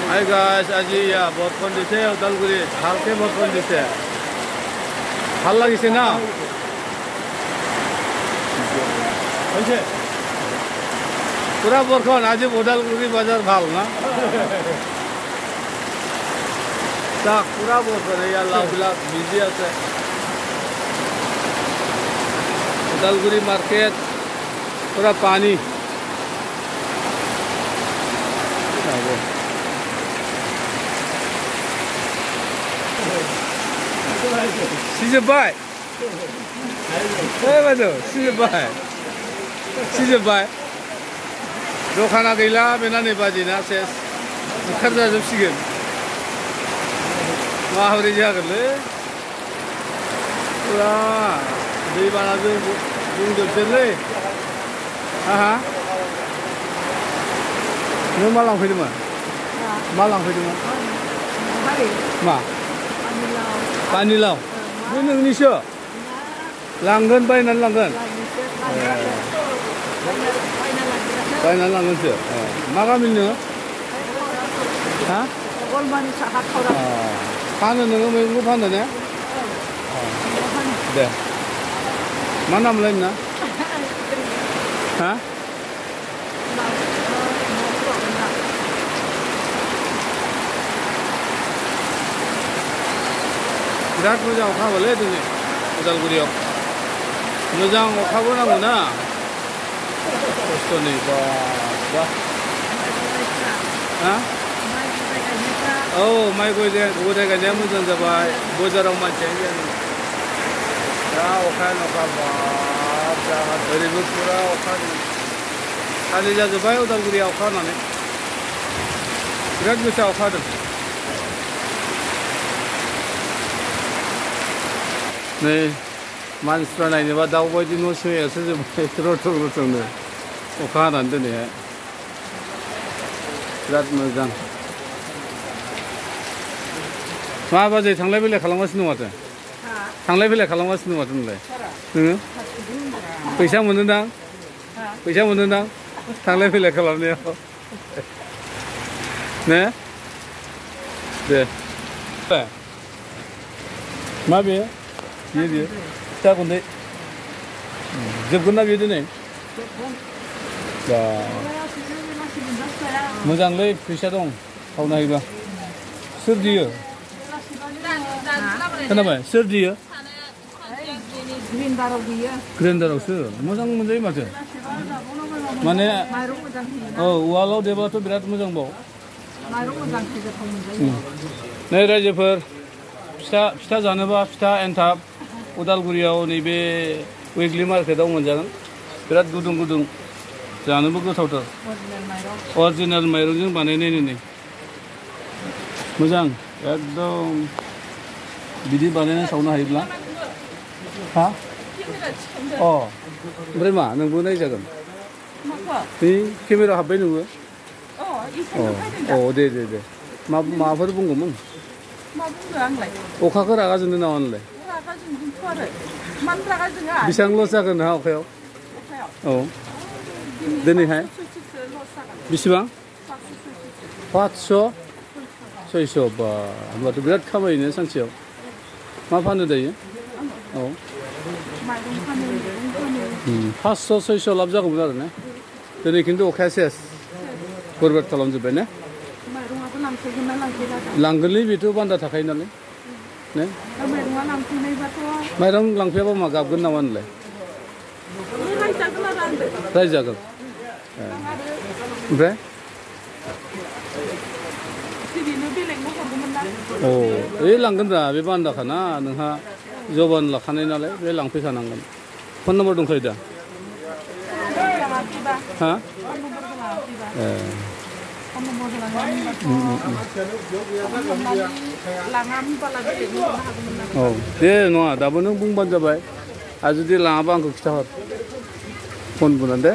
Hi guys, আজি বৰষুণ দিছে ওদালগুৰি ভালকে বৰষুণ দিছে ভাল লাগিছে না হৈছে পুৰা বৰষুণ আজি ওদালগুৰি বাজাৰ ভাল না তাক পুৰা বৰষুণ ইয়াৰ লাভবিলাক বিজি আছে ওদালগুৰি মাৰ্কেট পুৰা পানী Sizebai. Hey betul, sizebai. Sizebai. Dokana gila, benar ni baji na ses. Kerja jam sigen. Wah hari jaga le. Wah, di mana tu bung jam le. Aha. Ni malang pergi mana? Malang pergi mana? Ma. Panilau. Ini Indonesia. Langgan bainan langgan. Bainan langgan sih. Maga milnya? Hah? Golmani sahat orang. Panen dengan minggu panen ya? Deh. Mana mulai na? Hah? बिराद मोजां अखा हाबालै दिनै उदालगुरियाव मोजां अखाबो नांगौ ना खस्थ'नि बा हा औ माइ गय गायनाया मोजां जाबाय बाजाराव मानसियानो जादों दा अखायानो अखा बाब ओरैबो पुरा अखा खालि जाजोब्बाय उदालगुरियाव अखा हानानै बिराद गोसा अखा हादों Nih, manusia naik ni, bawa baju nusu ya, sesuatu rotor ni, okan anda ni, berat macam. Mana baju thanglai bela kalau masih nuat, thanglai bela kalau masih nuat ni, पैसा मोनो दां, thanglai bela kalau ni, ne, deh, mana be? Iya, tak kunde. Jeb guna biar ni. Dah. Mujang le, pisah dong. Kau nak iba. Serdia. Kenapa? Serdia. Green darah dia. Green darah ser. Mujang mujang macam. Mana? Oh, walau dia tu berat mujang bau. Nih raja per. Pista janaba, pista entap. उदालगुरियाव नैबे weekly मार्केटाव मोनजागोन बिराद गुदुं जानोबो गोथावथार original माइरंजों बानायनाय नै मोजां एकदम बिदि बानायनानै सावनो हायोब्ला हा अ ओमफ्राय मा नोंबो नायजागोन बे केमेरा हाबबाय नोङो अ दे माबाफोर बुंगौमोन मा बुंनो आंलाय अखाखौ रागा जोंनो नामा नोंलाय बेसेबां लस जागोन नोंहा अखायाव औ दिनैहाय बेसेबां 500 600 बा होनबाथ' बिराद खामायोनो सानसेयाव मा फानो दायो औ 500 600 लाब जागौमोन आरो ना दिनै खिन्थु अखाया सेस बरबाद खालामजोब्बाय ने लांगोनलै बेथ' बान्दा थाखायो नालाय ने माइरं लांफैयाबा मा गाबगोन नामा नोंलाय रायजागोन ओमफ्राय औ बे लांगोनब्रा बे बान्दाखाना नोंहा जबान लाखानाय नालाय बे लांफैखानांगोन फन नाम्बार दंखायो दा हा औ दे नङा दाबो नों बुंबानो जाबाय आरो जुदि लाङाबा आंखौ खिथाहर फन बुंनानै दे